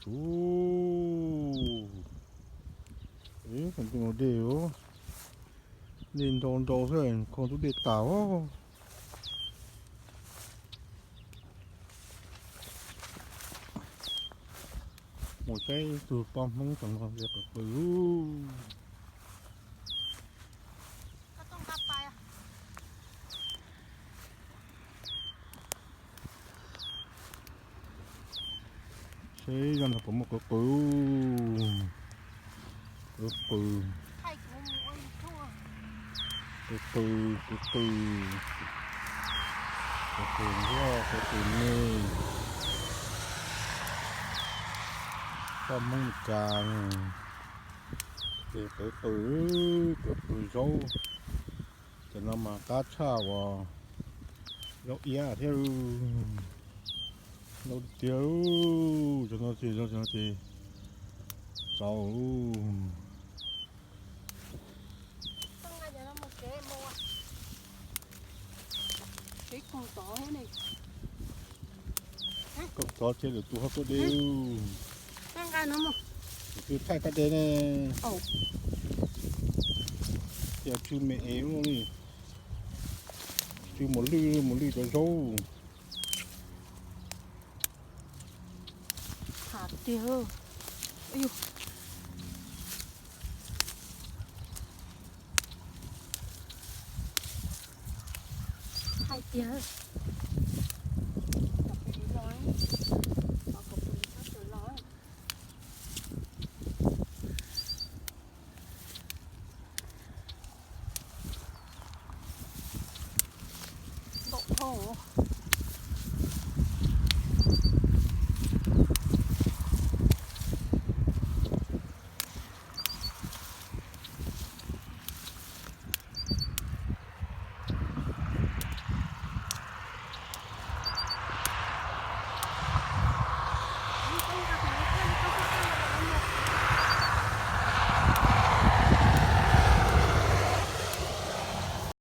Ub, ib, dej ntau ntau xwb, khau ntub dej tas os. Mus saib ib tug poj Hmoob tseem noj qws qws. Seb zaj no puas muaj qws qws. Qws qws, qws qws, qws qws, qws qws nkuaj, qws qws me. Poj Hmoob Meskas, ces qws qws, qws qws zaub. Cov no mas qab tshaj uas zaub iab thiab. Zaub tiag, cov no ces, cov no ces txaus. Koj txov thiab lwm tus ho tuaj de. Lwm tus thaij tag de ne. Thiaj tsw me es ua li. Tsw mus lwj, mus lwj cov zaub. Hais tiag. Hais tiag. Kom pw li los, kom pw li txhob pw los. Npaum dhau.